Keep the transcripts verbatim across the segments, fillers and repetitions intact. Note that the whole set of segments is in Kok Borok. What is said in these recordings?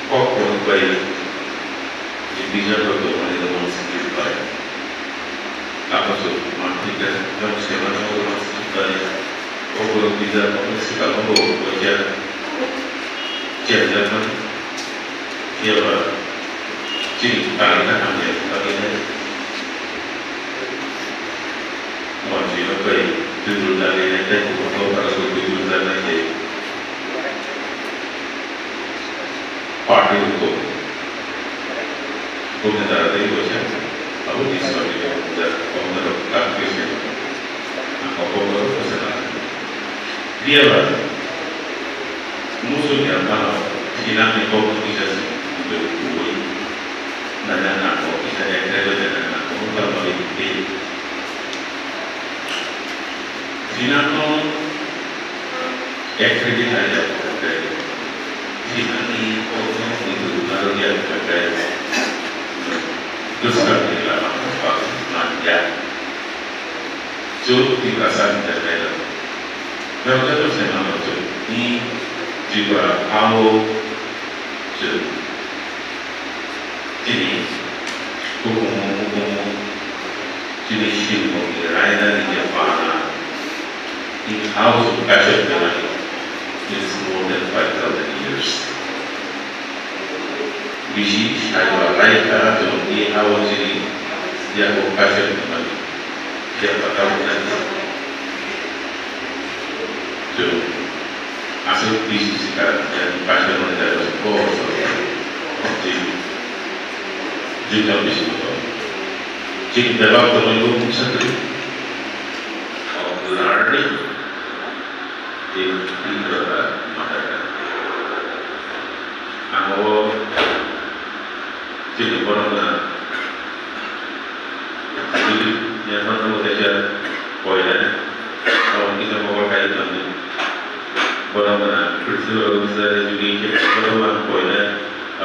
Kok rok bai je bijap rok tongmani rok no sikir bai. Abo se manthai khe jang se mano rok no sikir bai. Kok rok bijap rok no sikamo bo waisa chengjak mani. Phiya ba chini talina hamya bagwi nai. Manthai rok bai twi rwjaknai tei bukhuk rok bai twi rwjaknai tei. Party rok bo bumni dara tei bo khe abo ni simi rok jak bumni rok tak twi se ang kok rok bo sana. Phiya ba musu ni ang mano thinang ni kok ni kisa se kubui nana nango kisa ek rego jana nango tamoni tei thinang no. Ek rigi nai ya phakai. Thinani kokno muitu naro ya phakai. Bwskang ni lama phakai man ya. Chwng Tiprasa ni jaknai rok. Rok joto se mano chwng ni Tripura ao chwng. Chini hukumu hukumu chini sinmung ni raida ni je pana. In house of Kashif Nagari is more than five thousand years. Bisi saiba laika jong i hao chini yako Kashif Nagari. Yako tau nani. Jong asal bisi sikar yang Kashif Nagari ko so. Jing jing jang bisi ko. Jing bebak ko nunggu sakri. Of learning in Tiprasa mother tongue. Ang o chini borok na chini ya borok na kaisa koina abo kisa mokol kai tongdi. Borok na Prithvi Rosa education borok na koina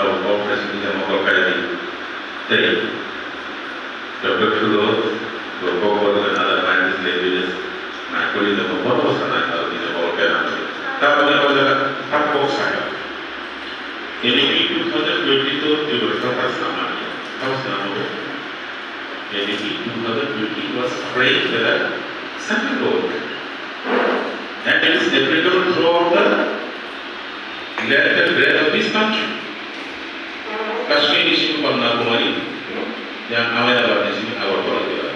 abo kok kaisa kisa mokol kai di. Tei Doctor Sudo, the Kokborok and other language languages, Naikoli the Kokborok sanai aro the Kokborok and other. Tabone o jaga thak kok saka. N E P two thousand twenty-two Tripura Sarkar samani. How samani? N E P two thousand twenty was framed by the central government. And it is applicable throughout the length and breadth of this country. Kashmir ni simi Kanyakumari, yang Ahmedabad ni simi Agartala jora.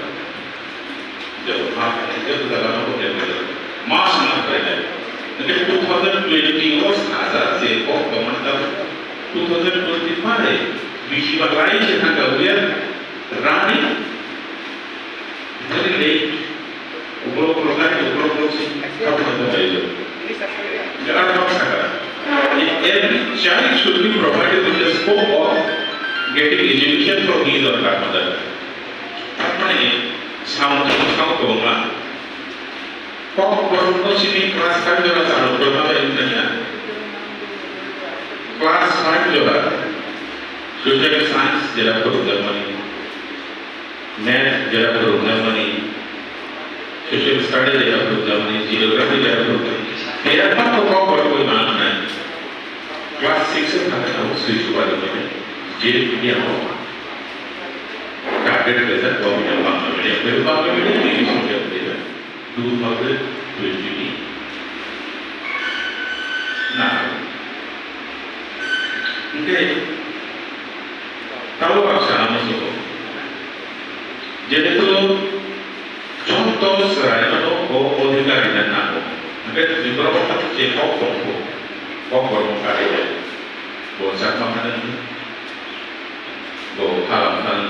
Jabo ha, jabo jaga no hotel ni jora. Mas na kare na. Nake two thousand twenty o saja je kok kaman ta two thousand twenty-five bisi ba lai je thang ka uya rani very late. Uborok uborok nai, uborok uborok si, thap thap thap thap. Jaga thap saka. Every child should be provided with the scope of getting education from his or her mother. Thap mane, sound, sound ko ma. Kok borok no sini class five jora chalo, borok ma bai wngkha. Class five jora. Social science jera borok jora mani. Math jera phwrwngna mani, social study jera phwrwngna mani, geography jera phwrwngna mani. Kaya pa to kok bai koi ma nai. Class six e thangwi abo sui chuba de mani. Je media ho. Target ke sar ko media ba media, ko ba media ni so ke media. Two thousand twenty ni. Na. Hingke, tabo ang sana muchungo. Jehetu joto chwraino o odhikar rina nango. Hingke Tripura o je kok tongkho, kok borok kari bo Chakma phano, bo Halam phano,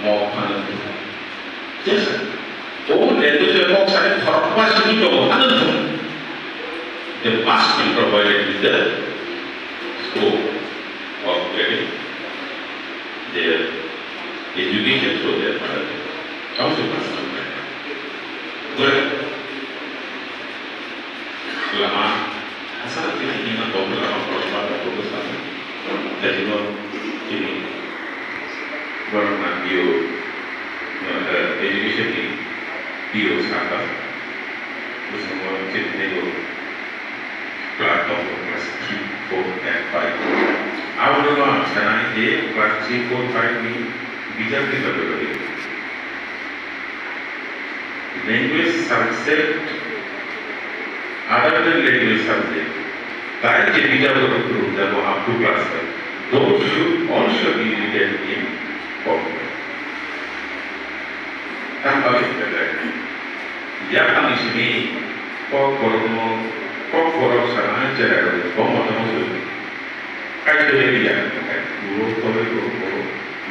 Mok phano. Jesa, o language o kok sani khorokba simi tongo, ano thung. They must be provided with the scope of getting. Education so there for us. How should us come back? But lama, asal kita ini mah kau lama kalau apa kau tu sama. Jadi mau ini orang nak bio, eh, education ni bio sana. Terus semua cek nego. Class tong class three, four, and five. Abo no ang sanai je class three, four, five ni bijap ni bagwi bagwi. Language subject, other than language subject, tai je bijap rok phwrwngjago up to class five, those should also be written in Kokborok. Tang bagwi belai. Yaphangni simi Kokborokno, Kokborok sana cherairok bo mono muchung. Kaisa le ya, uro tore uro uro,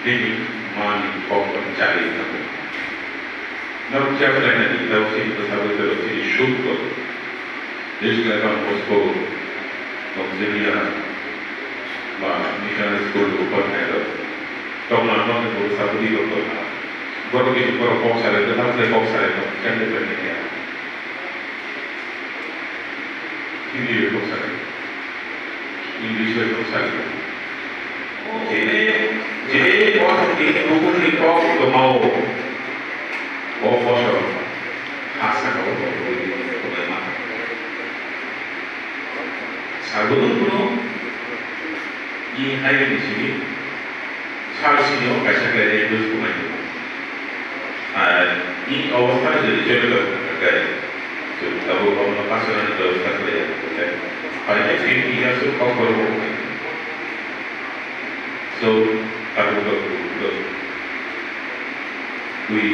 bini mani Kokborok chari thango. Nok chak laina di tau sini bwsabo tero sini shuk ko. Jesu Don Bosco, Don Celia, ba, Missionary School, Upper Nile, Don Anton, Don Sabudi, Don Don. Borok ini borok kok sare, tentang saya kok sare, kok sare, kok sare, kok sare. Hindi kok sare. English kok sare. Jene, jene, kok sare, kok sare, kok sare. O bosor ha saka o tongwi tonglaima. Salbodong kuno i hai ni sini sal sini o kaisa khlai ni dos kumai. Ar i obostha jodi chole tong kha khe, chwng tabuk omono pass rwnani bebostha khlai ya khe, phainai fifty years o kok borok bo kumai. So, tabuk rok, rok, twi